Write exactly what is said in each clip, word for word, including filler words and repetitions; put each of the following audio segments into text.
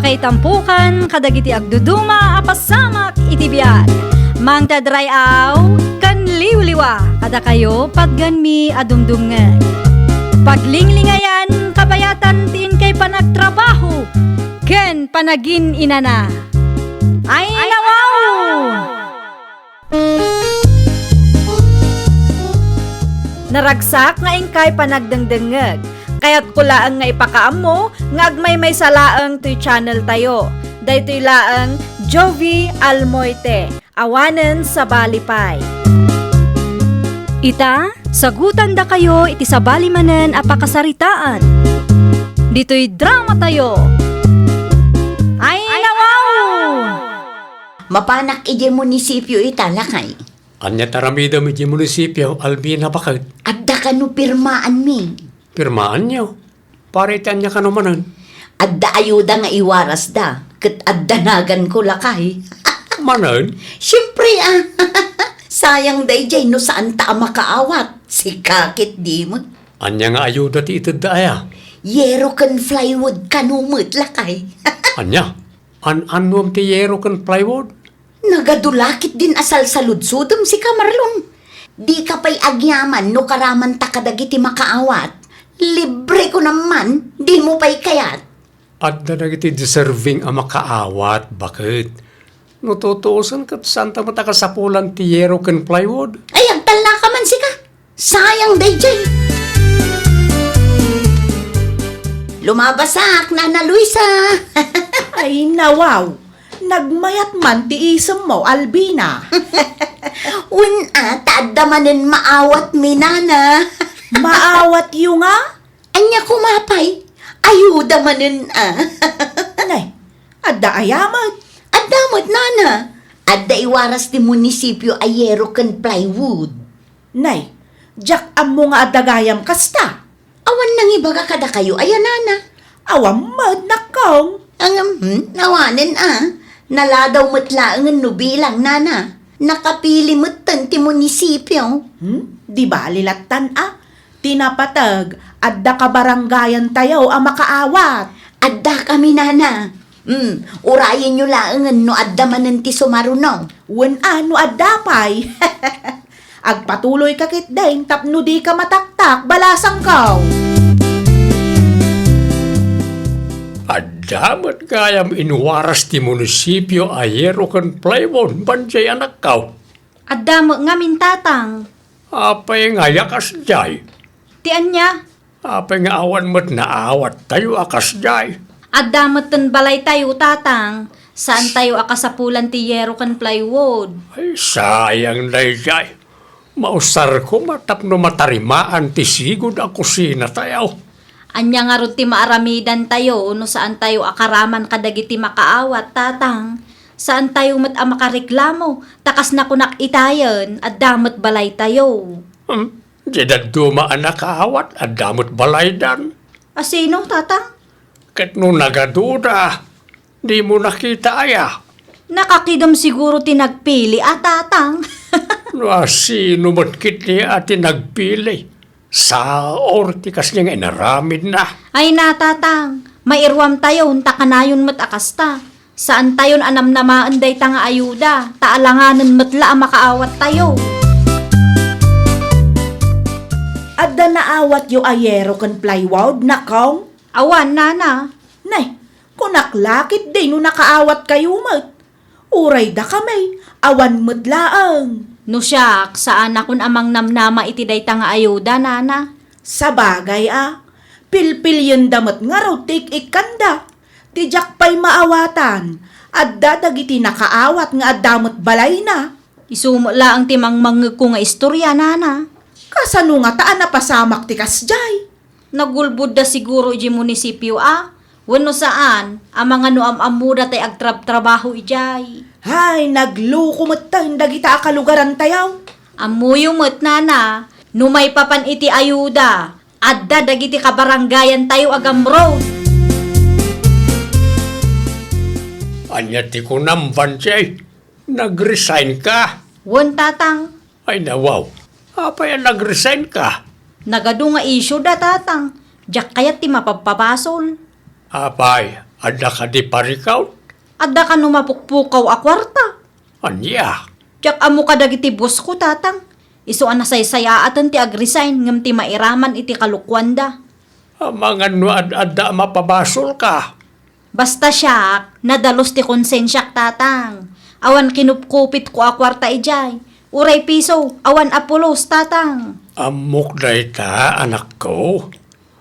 Itampukan kadagiti agduduma a pasamak iti biag. Mangted ray-aw ken liwliwa kadakayo patgenmi a dumdumngeg. Paglinglingayan kabayatan ti inkay panagtrabaho ken panagin-inana. Ay, nawaw! Naragsak nga inkay panagdengdengngeg. Kayatko laeng nga ipakaammo nga agmaymaysa laeng toy channel tayo. Daytoy laeng Jovi Almoite, awanen sabali pay. Ita, sagutandakayo iti sabali manen a pakasaritaan. Ditoy drama tayo. Ay, nawaw! Mapanak idiay munisipio ita, lakay. Ania ti aramidem idiay munisipio, Albina, baket? Adda kano pirmaanmi? Pirmaanyo? Para iti ania kano manen? Adda ayuda nga iwarasda, ket adda naganko, lakay. Manen? Siempre, ah. Sayang daydiay no saanta a makaawat. Sika ket di met. Ania nga ayuda ti itedda aya? Yero ken plywood kano met, lakay. Ania? An-annuem ti yero ken plywood? Nagadu la ketdin a salsaludsodem, sika, Marlon. Dika pay agyaman no karamanta kadagiti makaawat. Libre ko naman, dimo pay kayat. Adda dagiti deserving a makaawat, baket. No tutuosen ket saanta met a kasapulan ti yero ken plywood. Ay, agtallaka man, sika. Sayang daydiay. Lumabasak, Nana Luisa. Ay, nawaw. Nagmayat man ti isemmo, Albina. Wen a, ta adda manen maawatmi, Nana. Maawatyo nga? Ania koma pay? Ayuda manen a. Nay, adda aya met? Adda met, Nana. Adda iwaras ti munisipio a yero ken plywood. Nay, diak ammo nga adda gayam kasta. Awan nangibaga kadakayo aya, Nana? Awan met, nakkong. Ngem, hmm, awanen a. Naladaw met laengen no bilang, Nana. Nakapili metten ti munisipio. Hmm? Di bali lattan a. Ti napateg, adda kabarangayantayo a makaawat. Addakami, Nana. Hmm, urayenyo laengen no adda manen ti sumaruno. Wen a, no adda pay. Agpatuloyka ketdin tapno dika mataktak, balasangko. Adda met gayam inwaras ti munisipio a yero ken plywood, Banjay, anakko. Adda met ngamin, Tatang. Apay nga aya kasdiay? Ti ania? Apay nga awan met naawattayo a kasdiay? Adda met ten balaytayo, Tatang. Saantayo a kasapulan ti yero ken plywood. Ay, sayang daydiay. Mausar koma tapno matarimaan ti sigud a kusinatayo. Ania ngarud ti maaramidantayo no saantayo a karaman kadagiti makaawat, Tatang? Saantayo met a makareklamo, ta kas nakunak itayen, adda met balaytayo. Hmm? Diay dadduma a nakaawat, adda met balaydan. A sino, Tatang? Ket no nagaduda, dimo nakita aya? Nakakidem siguro ti nagpili a, Tatang. No a sino met ketdi a ti nagpili? Saor ti kasdiay nga inaramidna. Ay na, Tatang, mairuamtayon ta kanayon met a kasta. Saantayon a namnamaen dayta nga ayuda, ta alanganen met la a makaawattayo. Adda naawatyo a yero ken plywood, nakkong? Awan, Nana. Nay, kunak la ketdi no nakaawatkayo met. Uray dakami, awan met laeng. No siak, saanakon a mangnamnama iti dayta nga ayuda, Nana. Sabagay a, pilpilienda met ngarud ti ik-ikkanda. Ti diak pay maawatan, adda dagiti nakaawat nga adda met balayna. Isu met laeng ti mangmangngegko nga istoria, Nana. Kasano ngata a napasamak ti kasdiay? Nagulbodda siguro idiay munisipio a, wenno saan, amangan no am-ammoda tay agtrabtrabaho idiay. Hay, nagloko metten dagita a kalugarantayo. Ammoyo met, Nana, no maipapan iti ayuda, adda dagiti kabarangayantayo a gamron. Ania ti kunam, Banjay? Nag-resign ka? Wen, Tatang. Ay, nawaw. Apay a nag-resign ka? Nagadu nga issue da, Tatang. Diak kayat ti mapabpabasol. Apay, Adda kadi parikaw? Adda kano mapukpukaw a kuarta? Ania? Diak ammo kadagiti boss ko, Tatang. Isu a nasaysayaaten ti ag-resign ngem ti mairaman iti kalokuanda. Amangan no ad-adda a mapabasolka. Basta siak, nadalus ti konsensiak, Tatang. Awan kinupkupitko a kuarta idiay. Uray piso, awan a pulos, Tatang. Ammok dayta, anakko.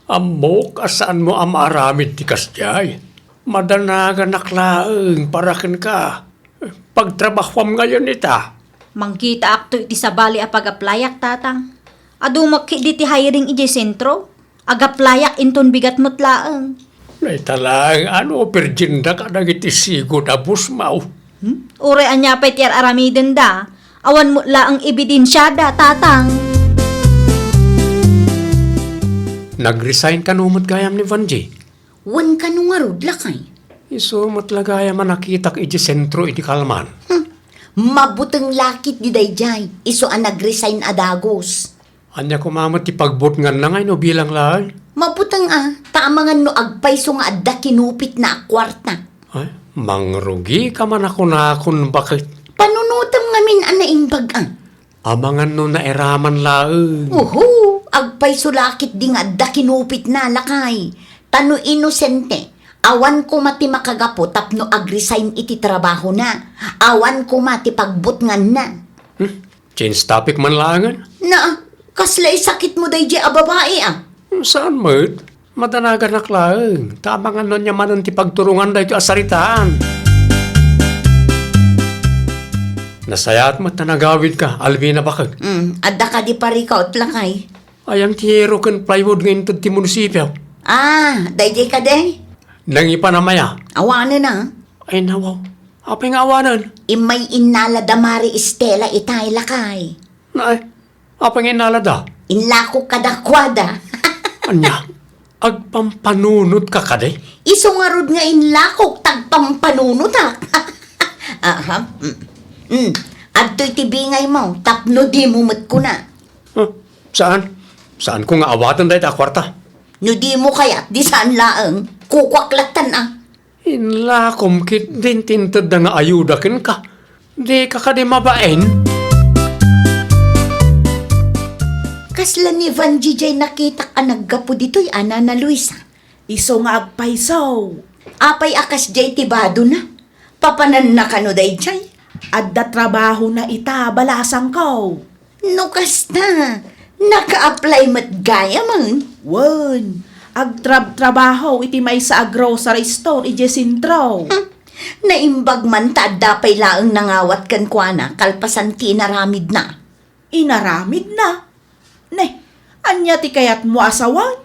Ammok a saanmo a maaramid ti kasdiay. Madanaganak laeng para kenka. Pagtrabahuam ngayon ita. Mangkitaakto iti sabali a pag-applyak, Tatang. Adu met ketdi ti hiring idiay sentro. Ag-applyak inton bigat met laeng. Dayta laeng ano, virgin da kadagiti sigud a boss mo. Hmm? Uray ania pay ti ar-aramidenda, awan met laeng ebidensiada, Tatang. Nag-resign kano met gayam ni Vanji? Wen kano ngarud, lakay? Isu met la gayam a nakitak idiay sentro idi kalman. Hmm. Mabuteng la ketdi daydiay, isu a nag-resign a dagus. Ania koma met ti pagbutnganna nga inbilang laeng? Mabuteng a, ta amangan no agpayso nga adda kinupitna a kuarta. Ay, mangrugika man a kunakon baket. Panunotem ngamin a naimbag a. Amangan no nairaman laeng. Uhu, agpayso la ketdi nga adda kinupitna, lakay. Ta no inosente, awan koma ti makagapu tapno ag-resign iti trabahona. Awan koma ti pagbutnganna. Hmm? Change topic man laengen? Na, kasla isakitmo daydiay a babai a? Saan met? Madanaganak laeng. Ta amangan no ania manen ti pagturongan daytoy a saritaan. Nasayaat met ta nagawidka, Alvina, baket. Mm, adda kadi parikaw, lakay? Ay, ang tiyero ken plywood nga inted ti munisipyo. Ah, daydiay kadi? Nangipan a maya? Awanen a. Ay, nawaw. Apay nga awanen? Immay innala da Mari Estela itay, lakay. Naay, apay nga innala da? Inlakok kadakuada. Ania? Agpampanunotka kadi? Isu ngarud nga inlakok, tagpampanunotak. Aha. Mm. Mm. Adtoy ti bingaymo, tapno dimo met kuna. Huh? Saan? Saanko nga awaten dayta a kuarta? No dimo kayat, di saan laeng. Kukuak lattan a. Inlakom ketdin ti intedda nga ayuda kenka. Dika kadi mabain? Kasla ni Vanji jay nakitak a naggapu ditoy a, Nana Luisa? Isu nga agpayso. Apay a kasjay ti badona? Papananna kano dayjay? Adda trabahona ita, balasangko. No kasta, naka-apply met gayamen? Wen, agtrabtrabaho iti maysa a grocery store idiay sentro. Hmm. Naimbag man ta adda pay laeng nangawat kenkuana kalpasan ti inaramidna. Inaramidna? Ne, ania ti kayatmo a sawen?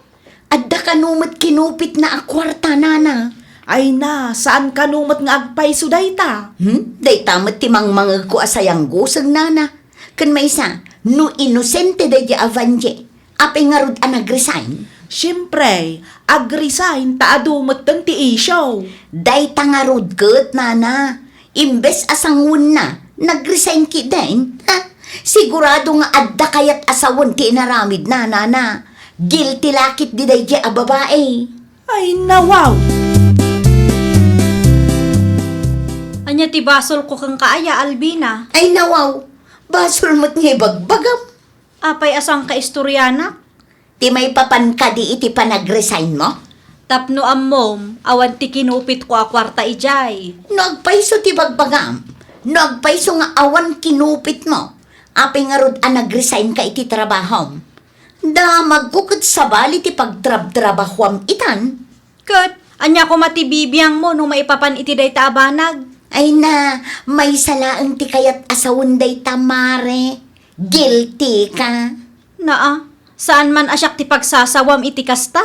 Adda kano met kinupitna a kuarta, nana. Ay na, saan kano met nga agpayso dayta? Hmm? Dayta met ti mangmangegko a sayangguseg, nana. Ken maysa, no inosente daydi a Vanji, apay ngarud a nag-resign? Siempre, ag-resign ta adu metten ti isyu. Dayta ngarud ket, nana. Imbes a sanguenna, nag-resign ketdin. Ha? Sigurado nga adda kayat a sawen ti inaramidna, nana. Guilty la ketdi daydi a babai. Ay, nawaw! Ania ti basolko kenka aya, Alvina? Ay, nawaw! Basol met nga ibagbagam. Apay a saan nga istoryanak? Ti maipapan kadi iti panag-resignmo? Tapno ammom, awan ti kinupitko a kuarta idiay. No agpayso ti bagbagam, no agpayso nga awan kinupitmo, apay ngarud a nag-resignka iti trabahom? Damagko ket sabali ti pagtrabtrabahuam itan. Ket ania koma ti bibiangmo no maipapan iti dayta a banag? Ay na, maysa laeng ti kayat a sawen dayta, mare. Guilty ka. Naa, saan man a siak ti pagsasawam iti kasta?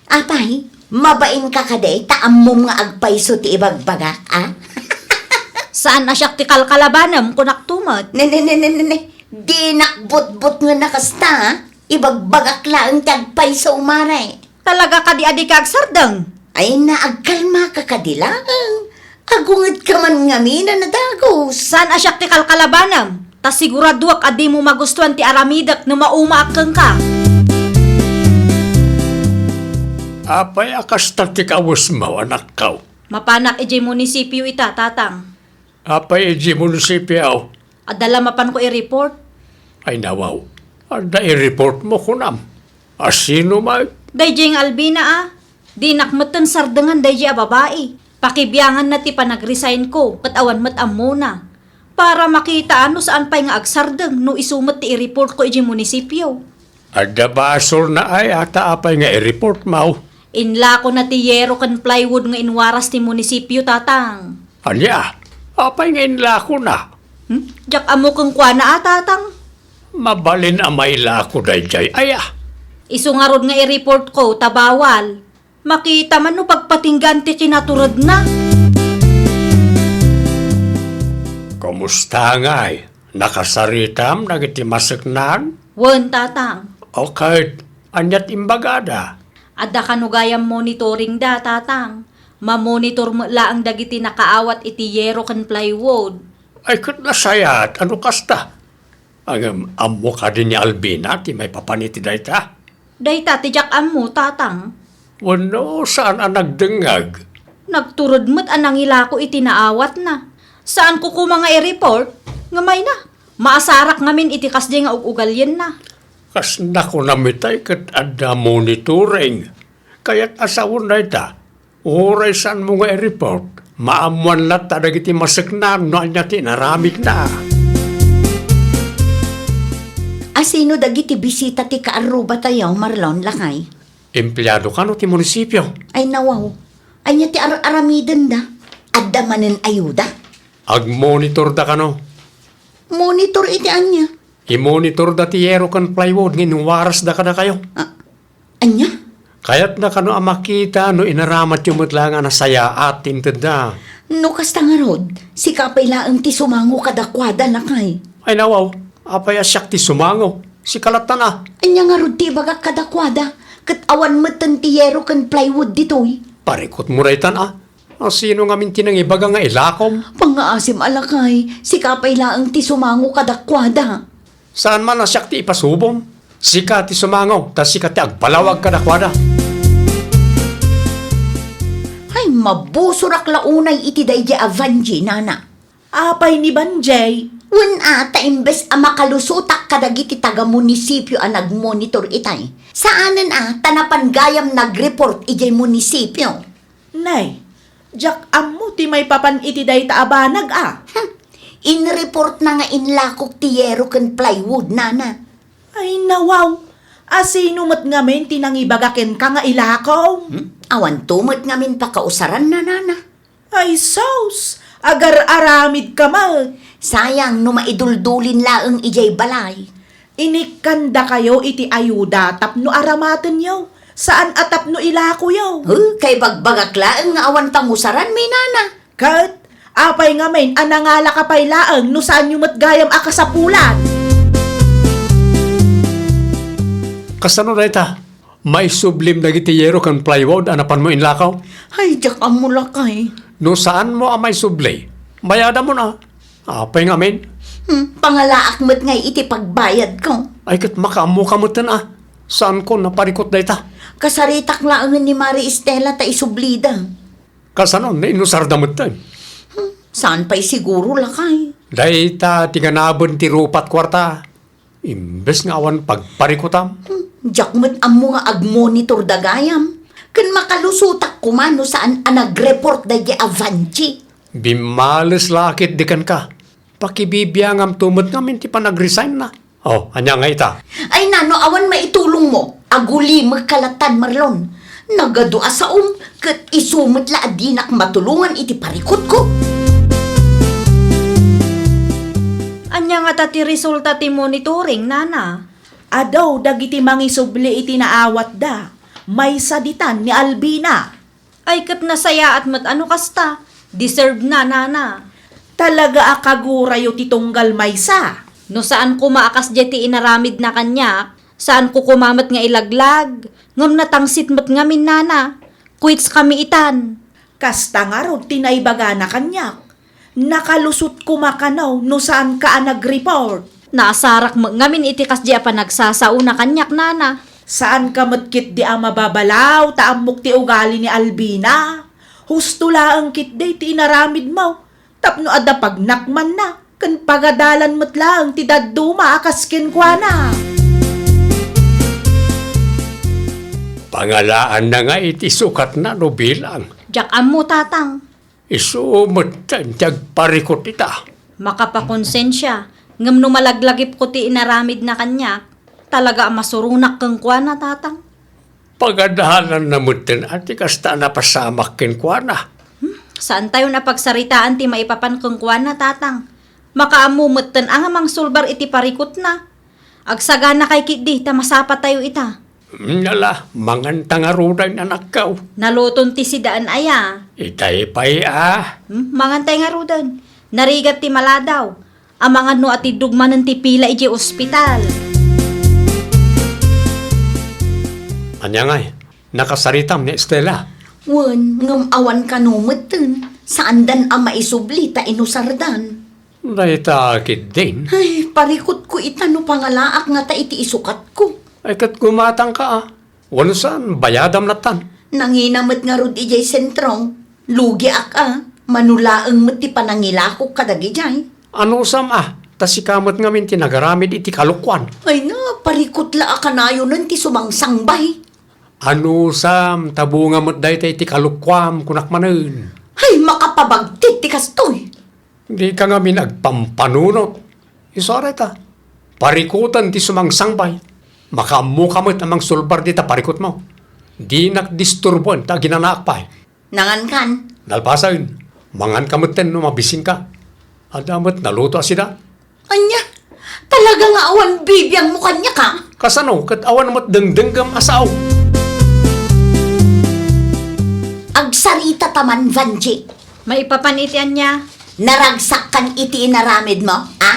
Apay, mabainka kadi ta ammom nga agpayso ti ibagbagak, a? Saan a siak ti kalkalabanem, kunak tumet. Ne, ne, ne, ne, ne, ne. Dinak butbutngen a kasta, a. Ibagbagak laeng ti agpayso, mare. Talaga kadi a dika agsardeng? Ay na, agkalmaka kadi laeng. Agungedka man ngamin a nadagus. Saan a siak ti kalkalabanem? Ta siguraduak a dimo magustuan ti aramidek no maumaak kenka. Apay a kasta ti kawesmo, anakko? Mapanak idiay munisipio ita, Tatang. Apay idiay munisipio? Adda la mapanko i-report. Ay, nawaw. Adda i-report mo, kunam. A sino man? Daydiay nga Albina a. Dinak metten sardengan daydiay a babai. Pakibianganna ti panag-resign ko ket awan met ammona. Para makita no saan pay nga agsardeng no isu met ti i-report ko idiay munisipio. Adda basolna ay ata apay nga i-report mo. Inlakona ti yero ken plywood nga inwaras ti munisipio, Tatang. Ania? Apay nga inlakona? Hmm? Diak ammo kenkuana a, Tatang. Mabalin a mailako daydiay aya? Isu ngarud nga i-report ko ta bawal. Makita man no pagpatinggaan ti kinaturedna. Kumusta ngay? Nakasaritam dagiti maseknan? Wen, Tatang. Okay, ania ti imbagada? Adda kano gayam monitoring da, Tatang. Mamonitor met laeng dagiti nakaawat iti yero ken plywood. Ay, ket nasayaat, ano kasta? Ngem, ammo kadi ni Albina ti maipapan iti dayta? Dayta ti diak ammo, Tatang. Wenno, saan a nagdengngeg? Nagtured met a nangilako iti naawatna. Saanko koma nga i-report, ngem ay na, maasarak ngamin iti kasdiay nga ug-ugalienna. Kas nakunam itay ket adda monitoring. Kayat a sawen dayta. Uray saanmo nga i-report, maammoan latta dagiti maseknan no ania ti inaramidna. A sino dagiti bisita ti kaarrubatayo, Marlon, lakay? Empleado kano ti munisipio? Ay, nawaw. Ania ti ar-aramidenda? Adda manen ayuda? Agmonitorda kano. Monitor iti ania? Imonitorda ti yero ken plywood nga inwarasda kadakayo. Ah, Ania? Kayatna kano a makita no inaramidyo met laeng a nasayaat ti intedda. No kasta ngarud, sika pay laeng ti sumango kadakuada, lakay. Ay, nawaw, apay a siak ti sumango? Sika lattan a. Ania ngarud ti ibagak kadakuada? Ket awan metten ti yero ken plywood ditoy. Parikutmo daytan a. A, sino ngamin ti nangibaga nga ilakom? Pangngaasim a, lakay, sika pay laeng ti sumango kadakuada. Saan man a siak ti ipasubom? Sika ti sumango, ta sika ti agbalawag kadakuada. Ay, mabusorak la unay iti daydiay a Vanjie, nana. Apay ni Vanjie? Wen a, ta imbes a makalusotak kadagiti taga-munisipio a nagmonitor itay, saanen a, ta napan gayam nagreport idiay munisipio. Nay, diak ammo ti maipapan iti dayta a banag a. Hmm. Inreportna nga inlakok ti yero ken plywood, nana. Ay, nawaw! A sino met ngamin ti nangibaga kenka nga ilakom? Hmm? Awanto met ngamin pakausaranna, nana. Ay, sus! Agar-aramidka met! Sayang no maiduldulin laeng idiay balay. Inikkandakayo iti ayuda tapno aramatenyo, saan a tapno ilakoyo. Huh, kaibagbagak laeng nga awan pangusaranmi, nana. Ket, apay ngamin a nangalaka pay laeng no saanyo met gayam a kasapulan? Kasano dayta? Maisublim dagiti yero ken plywood a napanmo inlakaw? Ay, diak ammo, lakay. No saanmo a maisubli, bayadamon a. Apay ngamin? Hmm, pangalaak met ngay iti pagbayadko. Ay, ket makaammoka metten a. Saanko naparikut dayta? Kasaritak laengen ni Mari Estela ta isublida. Kasano, nainusarda metten? Hmm, saan pay siguro, lakay? Dayta ti ganaben ti rupat kuarta. Imbes nga awan pagparikutam. Hmm, diak met ammo nga agmonitorda gayam. Ken makalusotak koma no saan a nagreport daydiay a Vanjie. Bimmales la a ketdi kenka. Pakibibiangamto met ngamin ti panagresign na. Oh, ania ngay ita? Ay, nano, awan maitulongmo? Agulimekka lattan, Marlon. Nagadu a saom, ket isu met la a dinak matulongan iti parikutko. Ania ngata ti resulta ti monitoring, nana? Adu dagiti mangisubli iti naawatda, maysa ditan ni Albina. Ay, ket nasayaat met a no kasta. Deserve na, nana. Talaga a kagurayo ti tunggal maysa. No saan koma a kasdiay ti inaramidna kaniak, saanko koma met nga ilaglag, ngem natangsit met ngamin, nana. Quits kami itan. Kasta ngarud ti naibagana kaniak. Nakalusot koma kano no saanka a nagreport. Naasarak met ngamin iti kasdiay a panagsasaona kaniak, nana. Saanka met ketdi a mababalaw ta ammok ti ugali ni Albina. Husto laeng ketdi ti inaramidmo tapno adda pagnakmanna ken pagadalan met laeng ti dadduma a kas kenkuana. Pangalaanna nga iti sukatna no bilang. Diak ammo, Tatang. Isu metten ti agparikut ita. Makapakonsensia, ngem no malaglagipko ti inaramidna kaniak, talaga a masuronak kenkuana, Tatang. Pagadalanna metten a ti kasta a napasamak kenkuana. Hmm? Saantayon a pagsaritaan ti maipapan kenkuana, Tatang. Makaammo metten a nga mangsulbar iti parikutna. Agsaganakay ketdi ta masapatayo ita. Nala, manganta ngaruden, anakko. Naluton ti sidaan aya. Itay pay a. Hmm, mangantay ngaruden. Narigat ti maladaw. Amangan no atiddog manen ti pila idiay ospital. Ania ngay, nakasaritam ni Estela? Wen, ngem awan kano metten. Saandan a maisubli ta inusardan. Dayta ketdin. Ay, parikutko ita no pangalaak ngata iti isukatko. Ay, ket gumatangka a. Wenno saan, bayadam lattan. Nangina met ngarud idiay sentro. Lugiak a. Mano laeng met ti panangilakok kadagidiay. Anusam a, ta sika met ngamin ti nagaramid iti kalokuan. Ay na, parikut la a kanayonen ti sumangsangbay. Anusam, ta bunga met dayta iti kalokuam, kunak manen. Ay, makapabagtit ti kastoy. Dika ngamin agpampanunot. Isu a dayta, parikuten ti sumangsangbay. Makaammoka met a mangsulbar dita parikutmo. Dinak disturboen ta aginanaak pay. Nangankan? Nalpasen, manganka metten no mabisinka. Adda met naluto a sida. Ania? Talaga nga awan bibiangmo kaniak a? Kasano ket awan met dengdenggem a sao? Agsarita ta man, Vanjie. Maipapan iti ania? Naragsakkan iti inaramidmo, a?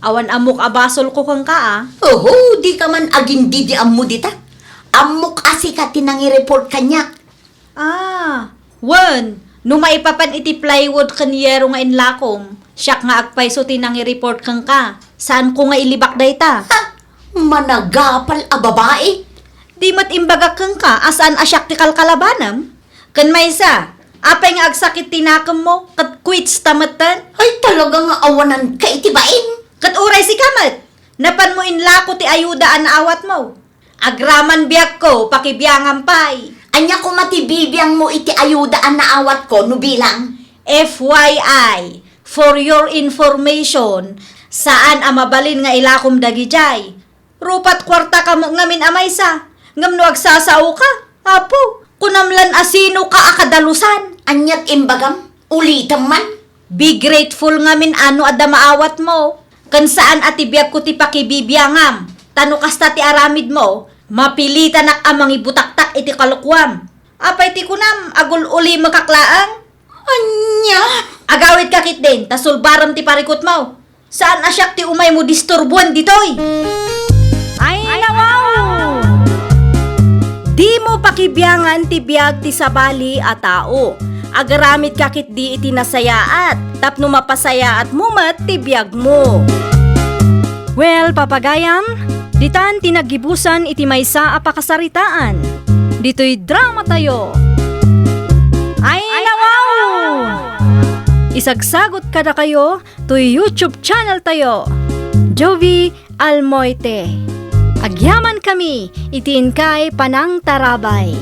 Awan ammok a basolko kenka a? Oho, dika man agindidi ammo dita. Ammok a sika ti nangireport kaniak. Ah, wen, no maipapan iti plywood ken yero nga inlakom, siak nga agpayso ti nangireport kenka. Saanko nga ilibak dayta. Ha? Managapal a babai? Di met imbagak kenka a saan a siak ti kalkalabanem? Ken maysa, apay nga agsakit ti nakemmo ket quits ta metten? Ay, talaga nga awananka iti bain. Ket uray sika met, napanmo inlako ti ayuda a naawatmo. Agraman biagko, pakibiangam pay. Ania koma ti bibiangmo iti ayuda a naawatko no bilang? F Y I, for your information, saan a mabalin nga ilakom dagidiay. Rupat kuarta kamo ngamin a maysa, ngem no agsasaoka, Apo, kunam lan a sinoka a kadalusan. Aniat imbagam? Ulitem man. Be grateful ngamin a no adda maawatmo, ken saan a ti biagko ti pakibibiangam, ta no kasta ti aramidmo, mapilitanak a mangibutaktak iti kalokuam. Apay ti kunam, agul-ulimekak laeng? Ania? Agawidka ketdin, ta sulbarem ti parikutmo. Saan a siak ti umaymo disturboen ditoy? Ay, nawaw! Dimo pakibiangan ti biag ti sabali a tao. Agaramidka ketdi iti nasayaat, tapno mapasayaatmo met ti biagmo. Well, papagayam, ditan ti naggibusan iti maysa a pakasaritaan. Ditoy dramatayo. Ay, nawaw! Isagsagot kadakayo toy YouTube channel tayo, Jovie Almoite. Agyamankami iti inkay panangtarabay.